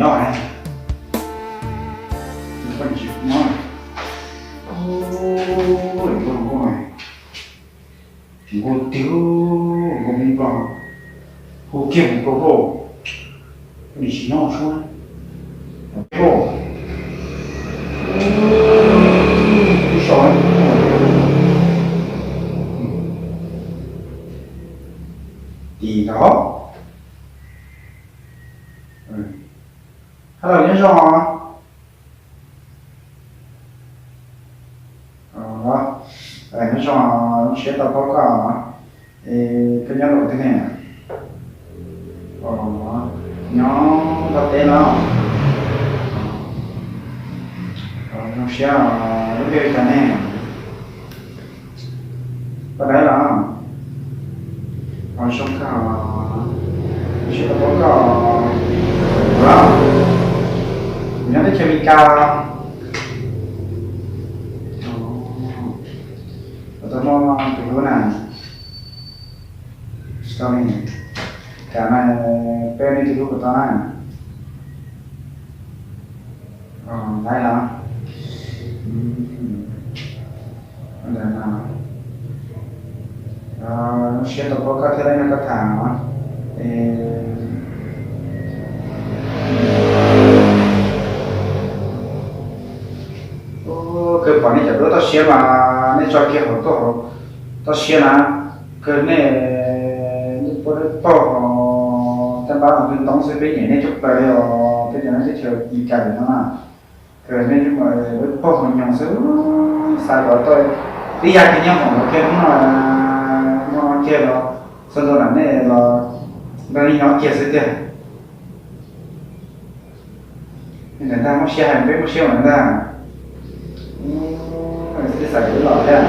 Nyob, koj tsis nyob, nkauj, nkauj tiag, nkauj Hmoob Nplog, hu kiag mus rau koj, koj tsis nyob suab, koj, ib so, tim ntawd. Hello, nyob zoo. Nyob zoo, zoo siab tau paub koj. Es koj nyob rau twg ne? Nyob Nplog teb no. Zoo siab, lub npe hu cas ne? Koj dab los? Zoo kawg, zoo siab tau paub koj. Kuv nyob teb chaws Amelikas. Puas tau muaj tus hlub na? Tsis tau ne. Cas na, peb nej tus hlub puas tau na? Laib los? Ntawd no, zoo siab tau paub koj thiab, laib nrog koj tham os. Kawg pom nej cov duab toj siab mas nej tso kiag hauv tuaj hauv toj siab na, kawg nej lub paug hauv tej npab no ntoo xwb, peb nyiam nej coob plaws li os, peb cov neeg teb chaws Amelikas no na. Kawg nej lub paug hauv nyoos xwb, xav kom tau ib yam kiag nyob hauv kiag hnub no, muaj no kiag los txhua ntu na nej los nrog nej nyob kiag xwb tiag. Ntawd ntag, muaj siab heev, peb muaj siab mas ntag. Twb xav kom wb los thiab.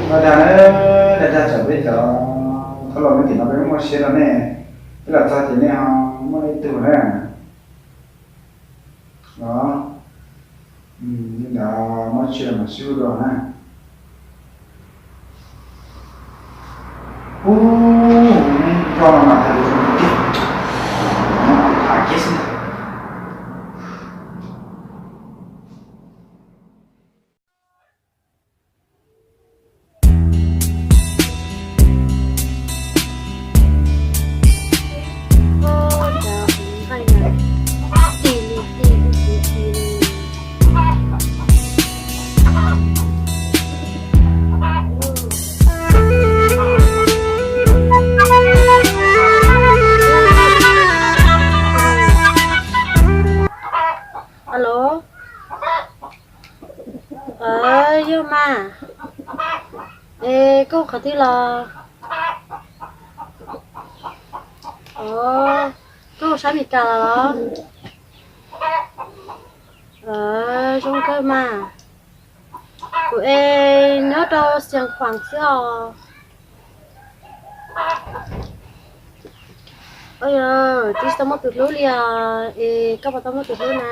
Ua cas na, dag dag tsom peb cov thab laus nyob tim no peb muaj siab rau nej, peb los txog ces nej ho muaj ib tug na. Los, li ntawd muab tsis los mam sib hlub dua na. Ub, neb nroj no mas hais lus zoo tiag, hais kiag xwb ntag. Alo. Yog mas. Es koj qhov twg los? Koj sab Amelikas los? Zoo kawg mas. Kuv es nyob rau Xiav Khuam xwb os. Yog twb tsis tau muaj tus hlub li os, es koj puas tau muaj tus hlub na?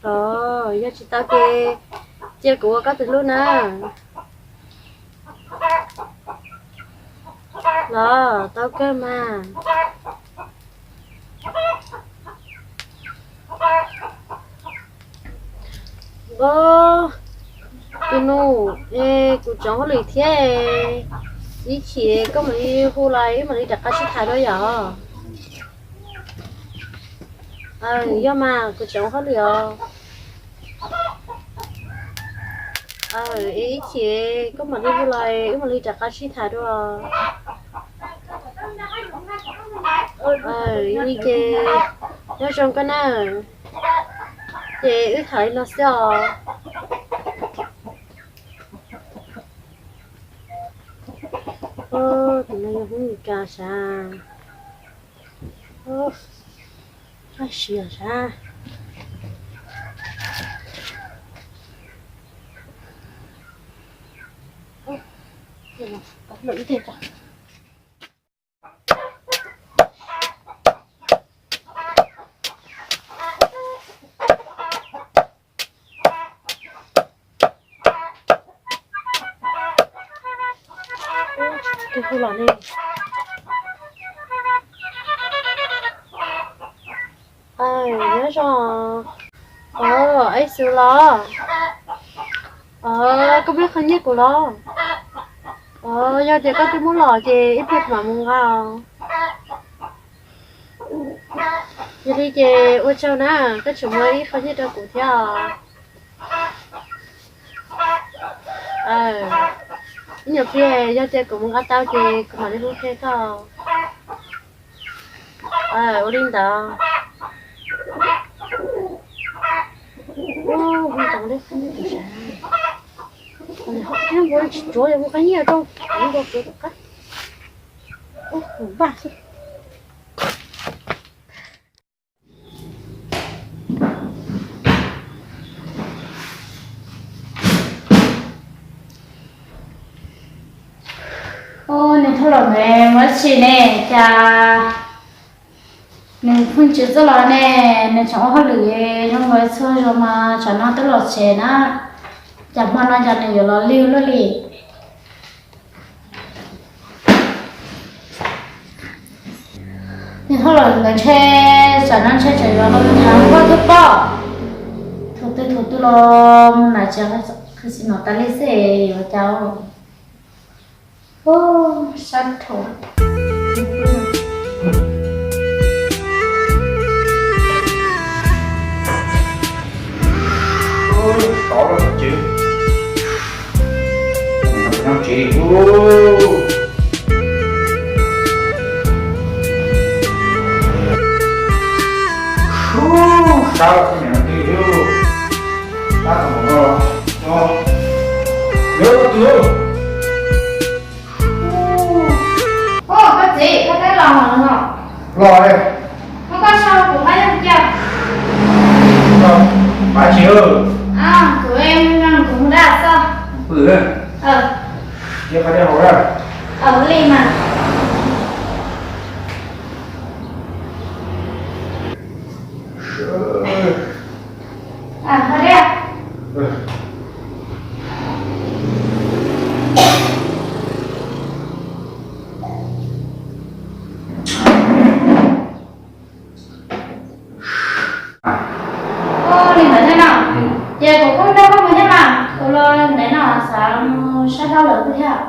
Os, yog tsis tau ces cia kuv ua koj tus hlub na. Los tau kawg mas. Os, tus nus, es kuv tseem hauj lwm thiab, ib chim koj mam li hu los wb mam li rov qab sib tham dua yom. Yog mas, kuv tseem hauj lwm os. Es ib chim koj mam li hu los wb mam li rov qab sib tham dua. Yog li ces nyob zoo koj na, ces wb tham li no xwb os. Tus no yog Hmoob Meskas sav. Qab sias sav. Tus hu los ne. Zoo. Ov, ib xus los. Ov, koj muab qhov nyiaj kuv los. Ov, yog tias koj twb muab los ces ib pliag kuv mam mus nqa os. Yog li ces ua tsaug na, koj tseem muab ib qho nyiaj rau kuv thiab os. Ib nyuag pliag yog tias kuv mus nqa tau ces kuv mam li hu qhia koj. Ua li ntawd. Hu tau li, tsis tsuav yog hu qhov nyiaj rau kuv nkaus kuv qab. Vaj xwb. Ub, nws thauj los ntawd ua dab tsi ne? Cas nws pheej tsis txawj los ne? Nws tseem ua hauj lwm zoo nkaus txhua zaus mas tsam no twb los tsev na. Cas hmo no cas nws yuav los lig luaj li? Nws thauj los ntawd ntshe tsam no ntshe tseem yuav los mus tham nkauj twb pom. Thaum twg thaum twg los mus nam tsev qhov txi no tas li xwb yuav cas. Sab dhau. Tov los tsev, tsev. Sab los niam twg, sab tom no, yog koj twg? Ub, koj txiv, koj twb los lawm no. Los li. Koj, koj sau kuv qab yeej cia. Pav tsis, kuv, kuv mus dab xwb. Pw, cia qhov dej haus na. Li mas. Ua li ntawd thiab no. Ces kuv kuj nrog koj mus thiab mas, kuv los ntawm no xav mus saib dab laug thiab.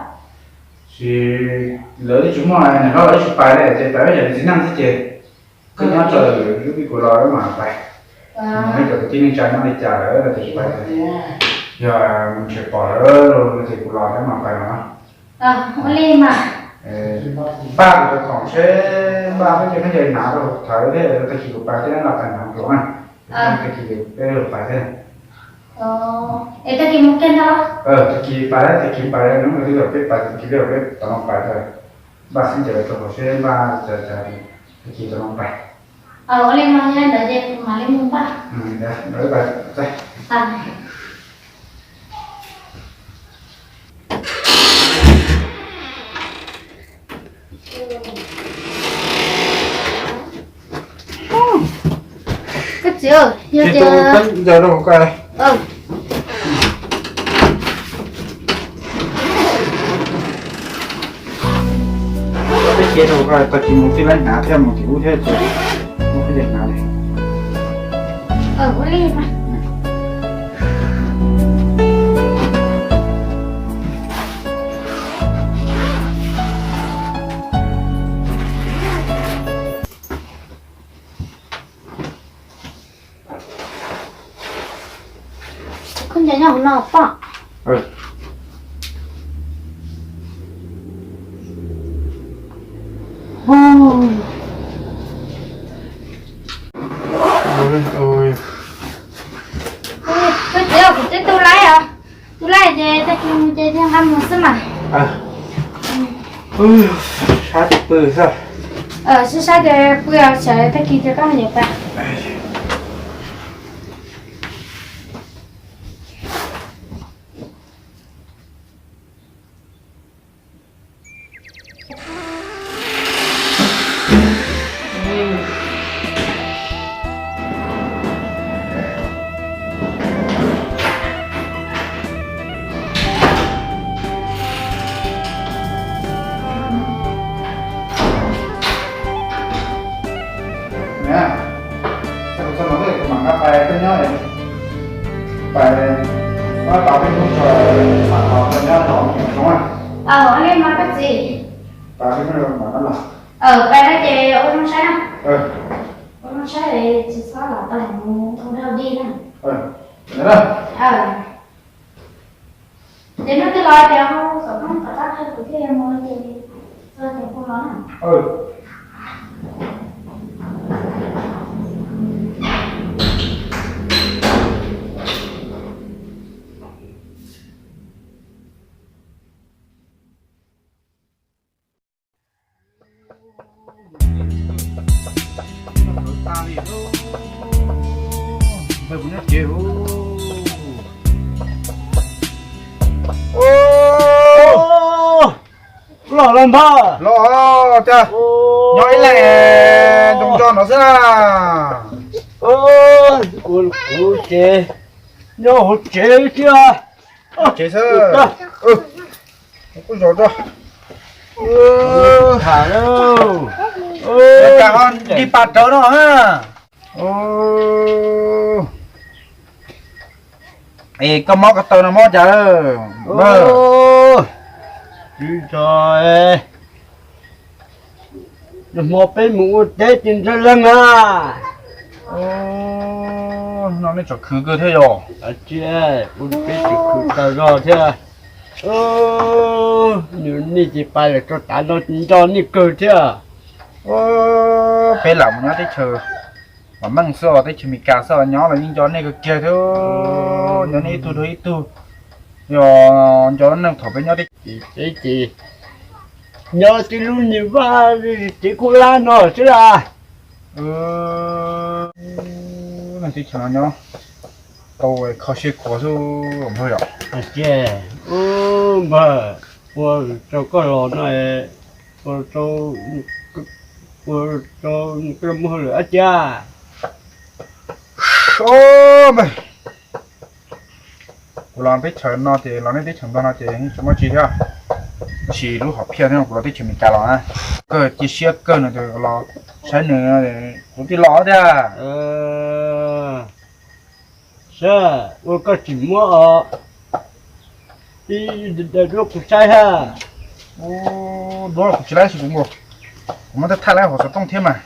Ces lawv twb tsis muaj, niam hlob lawv twb tsis pais li ces pais ib yam li txiv neej thiab ces koj nyob tso, lub vij kuv los wb mam pais. Ib co kwv tij neej tsa nyob li cas lawm los tsis pais. Yog mus nrhiav pom lawm los ces kuv los wb mam pais no. Ua li mas. Npaj kuv cov khoom seb npaj peb cov khaub ncaws hnav rau thawv thiab tag kis kuv pais thiab los pais hnav pluav na. Tag kis peb los pais thiab. Es tag kis mus kiag ntag los? Tag kis pais, tag kis pais hnub twg los peb pais, tag kis peb tom no pais tag. Npaj xwb ces rau qhov seb npaj cas cas tag kis tom no pais. Ua li mas yog li ntawd ces kuv mam li mus npaj. Koj txiv, yog tias, peb cia rau koj, tag kis mus tij laij hnav thiab mus tim ub thiab ces muab khaub ncaws hnav li. Ua li mas. Khaub ncaws nyob hauv no pom. Koj txiv, kuv twb tu laib os. Tu laib ces tag kis mus ces nqa mus xwb mas. Saib pw xwb. Saib saib ces pw os, sawv tag kis ces koj yuav pais. Pais no ces ua zoo saib na. Ua zoo saib tsis txhob lam tau mus ua dog dig na. Ces hnub twg los ces hu xov tooj rov qab qhia kuv thiaj yuav mus ces txog ces hu los na. Los los npawg. Los tiag. Nyob ib leeg ntoo nco no xwb na. Ua kuv ces nyob hauv tsev thiab. Tsev xwb. Kuj zos rau. Tham li pas rawv no ha. Es koj mob ko taw no mob cas lawm? Tsis tau, hmo peb mus ua teb ces ntshaw leeg na. No nej tseem khwv kawg thiab yog? Ua peb tseem khwv tas zog thiab. Nws nej ces pais lawm rau tav no nco nej kawg thiab. Peb lam mus nyob teb chaws vam meej xwb os, teb chaws Amelikas xwb os, nyob los yeej nco nej kawg kiag thiab. Nco nej ib tug rau ib tug, yog nco neej thaum peb nyob teb ces nyob tib lub nyuag vaj tsev khaub hlab no xwb las. Neeg teb chaws no nyob tau kho siab khuav xwb npawg yom. Npawg, ua rau koj los no, ua rau, ua rau koj muag lawm ab ciab. Kuv los teb chaws no ces los nej teb chaws Nplog no ces tsis muaj tsi thiab, tab sis lub hom phiaj thiab kuv los teb chaws Amelikas los na, kawg cia siab kawg no ces los saib nws, kuv thiaj los thiab. Saib ua koj tsis muab os, ib daim duab kuv saib ha. Duab kuv tsis laib sis kuv nkaus, kuv muab thaj thaj laib hauv xov tooj thiab mas,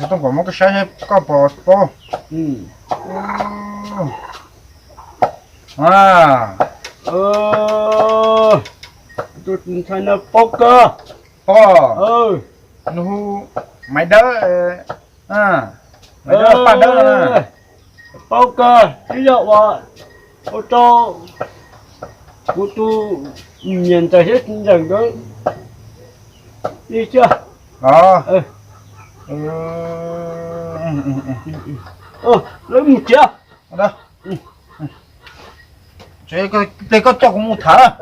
xov tooj kuv muab koj saib saib koj puas paub. Tus ntxhais no paub kawg. Paub. Nws hu Maiv Dawb, Maiv Dawb, Paj Dawb no. Paub kawg, twb yog ua, ua rau kuv tus niam ntxawm thiab txiv ntxawm nkawd li thiab. Lawv mus tsev. Ple koj coj kuv mus tham.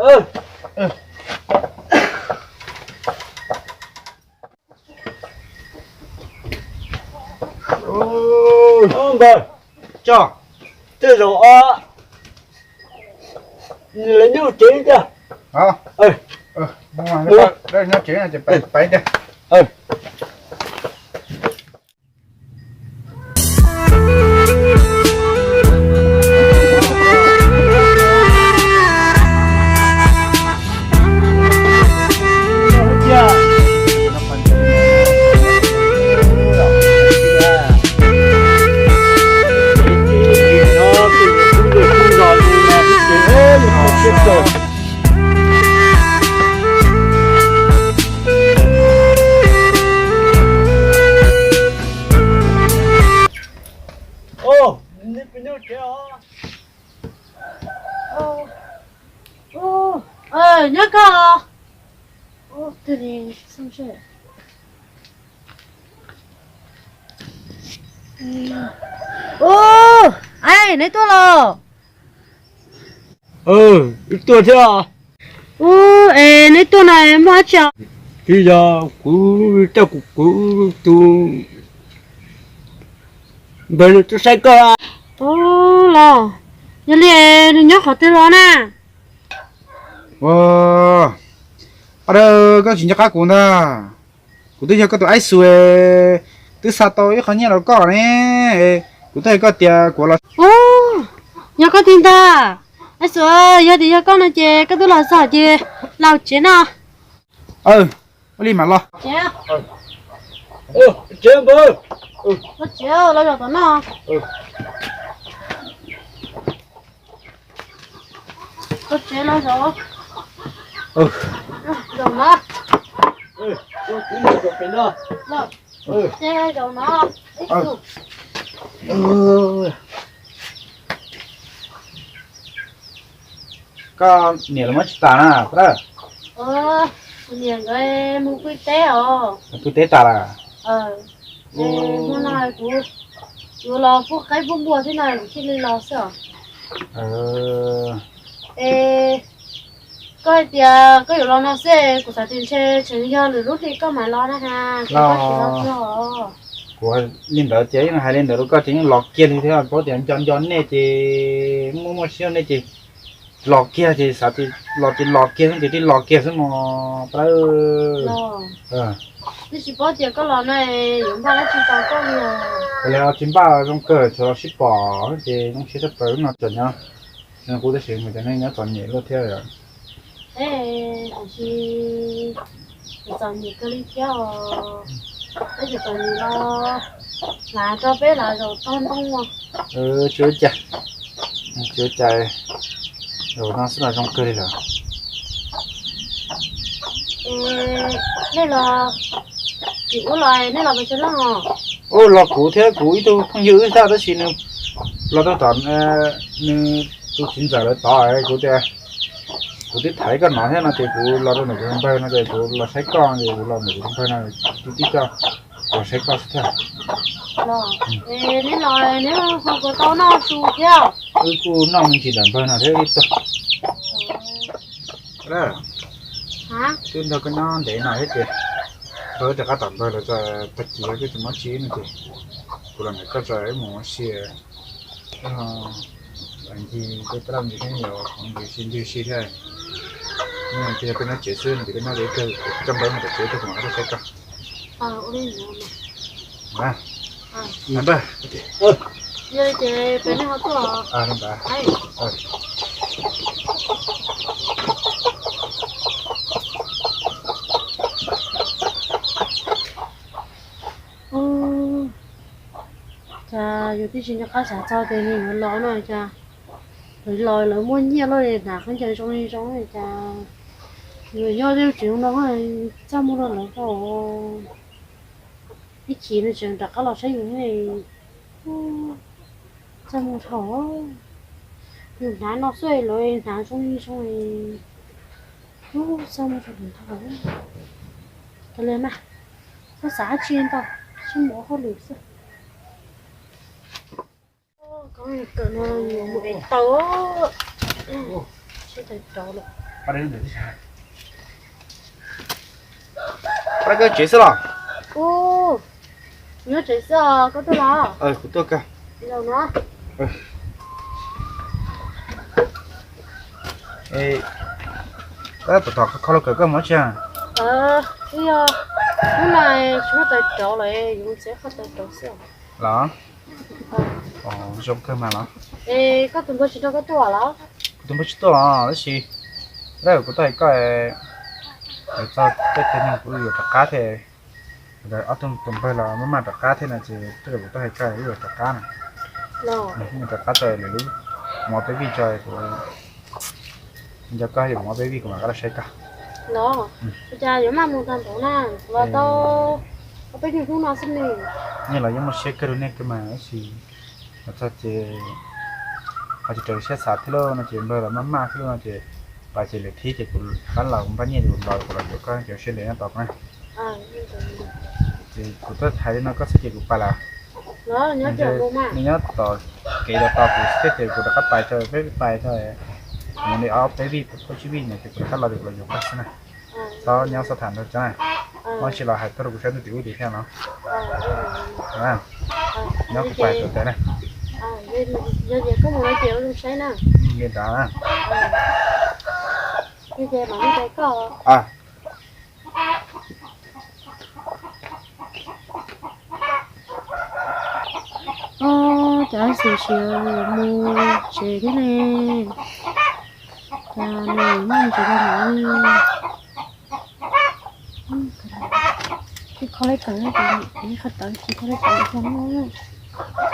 Npawg, coj, tej zaum os, lawv nyob tsev tiag. Nyob tsev ces pais tiag. Nyob koj. Ub, es neb tuaj los? Wb tuaj thiab. Ub, es neb tuaj no muaj dab tsi? Twb yog kuv coj kuv tus npawg no tuaj saib koj. Ub los, yog li nws nyob qhov twg los na? Ua, a, koj tsis nco qab kuv ntag. Kuv twb yog koj tus aib xus, twb xa tau ib qho nyiaj rau koj ne. Kuv twb hais koj tias kuv los. Ub, yog koj tiag ntag. Aib xus, yog tias yog koj no ces koj twb los txog ces los tsev no. Ua li mam los. Tsev npawg, los tsev, los zaum tom no. Los tsev, los zaum. Zaum no. Tsev, zaum no. Koj niam los muab tsis tas na, Paj Dawb? Kuv niam nkawd mus pw teb os. Pw teb tas lawm? Hmo no kuv, kuv los pub qaib pub npua thiab no kuv thiaj li los xwb os. Es koj hais tias koj yuav los no xwb, kuv xav tias ntshe tseem yog lwm lub hli koj mam los na has, koj tsis los tso. Kuv li ntawd ces yeej hais li ntawd rau koj ces yeej los kiag li thiab, paub tias nco nco nej ces muaj muaj siab nej ces los kiag ces xav tias los ces los kiag xwb ces twb los kiag xwb mos Paj Dawb. Twb tsis paub tias koj los no yuav npaj dab tsi tos koj li. Li tsis npaj zoo kawg, tsuas los sib pom ces zoo siab tshaj plaws no tseem nyob. Kuv tab sis mus cov neeg nyob txom nyem luaj thiab. Tab sis txom nyem kawg li thiab os. Tab sis txom nyem los hnav rau peb lam zaum tau ntoo os. Tsis ua cas, tsis ua cas, zaum no xwb los zoo kawg li lawm. Nej los, tsis ua los nej los pes tsawg leej os? Ua los kuv thiab kuv ib tug phooj ywg wb xwb tab sis nws los rau tom nws tus txiv ntxawm lawv tod kuv tias kuv twb tham ib koj no thiab no ces kuv los rau ntawm kuv npawg no ces kuv los saib koj ces kuv los ntawm kuv npawg no twb tib koj los saib koj xwb thiab. Neb los neb ho kuv tau noj su thiab? Wb kuj noj me ntsis ntawm npawg no thiab ib tug. Twb nrog koj nyob ntev no thiab ces npawg rov qab tom npawg lawv tag kis twb tsis muab tsi no ces kuv los ntawm koj tso wb mus ua si. Ncig tej taj laj ntawd thiab yuav qhov ntawd si ncig si thiab. Ces yog koj nyob tsev xwb no ces koj nyob tsev kawg, coj npawg mus tom tsev kawg kuv mam rov saib koj. Npawg, yog li ces peb nej ho tuaj. Cas yus twb tsis nco qab xav txog tias nws yuav los no cas lawv los lawv muaj nyiaj luaj li, hnav khaub ncaws zoo li zoo li cas. Yus nyob tej tsev no txaj muag rau lawv hau. Ib chim nws tseem rov qab los saib yus, txaj muag dhau. Yus hnav no xwb lawv hnav zoo li zoo li. Txaj muag dhau. Kav liam mas, koj xav dab tsi ntau, sib mus ua hauj lwm xwb. Kawm no mus ev taws, sib taws rauv lawm. Pab koj tsev xwb los? Nyob tsev xwb os, koj tuaj los? Kuv tuaj kawg. Koj tom tom kho lauj kaws koj mus tsi? Twb yog hnub no tsis muaj taws rauv lawm, yuav mus txiav qhov taws rauv xwb. Los? Zoo kawg mas los. Es koj tus npawg tsis nrog koj tuaj los? Kuv tus npawg tsis tuaj los tab sis, kuv tuaj hais koj, txog tej teg neeg kuv yuav rov qab thiab. Ob tug tus npawg los maj maj rov qab thiab no ces tej zaum kuv tuaj hais koj wb yuav rov qab na. Rov qab tso lwm lub, mus ua peb vij tso, kuv nco koj yuav mus ua peb vij kuv mam rov qab los saib koj. Los, ua cas yuav maj mus tag npaum na, los tau ob peb nyuag hnub no xwb ne. Nej los yeej muaj siab kawg rau nej kawg mas tab sis los txog ces ho tsis raws siab xav thiab lauj no ces npawg los maj maj thiab lauj no ces pais ces lwm thib ces kuv rov qab los kuv npaj nyiaj kuv los kuv los yuav koj ces siab ntev nyob tos kuv na. Ces kuv tuaj hais li no koj xwb ces kuv pais lawm. Nej nyob tom kev los tos kuv xwb ces kuv rov qab pais tso peb pais tso, mus li ob peb vij peb tsib vij no ces kuv rov qab los ces kuv los yuav koj xwb na. Txhob nyob txhob tham ntau tso na. Muaj tsis los hais tuaj rau kuv saib ntuj tim ub tim thiab no. Nyob kuv pais tau tes na. Li ntawd na. Ob, cas xwm siav mus tsev thiab ne. Cas nws muaj ntsis rau hauv li. Qhov lej kawm, qhov tawv tsis qhov lej kawm xyov na.